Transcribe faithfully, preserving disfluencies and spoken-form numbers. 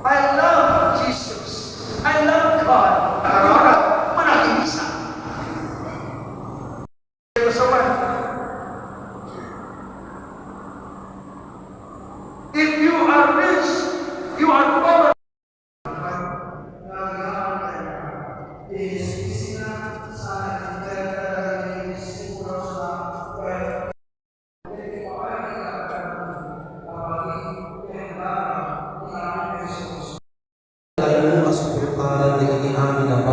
I love Jesus. I love God. Managinisa. If you are rich, you are poor. Tayo a suportaran dagiti amin a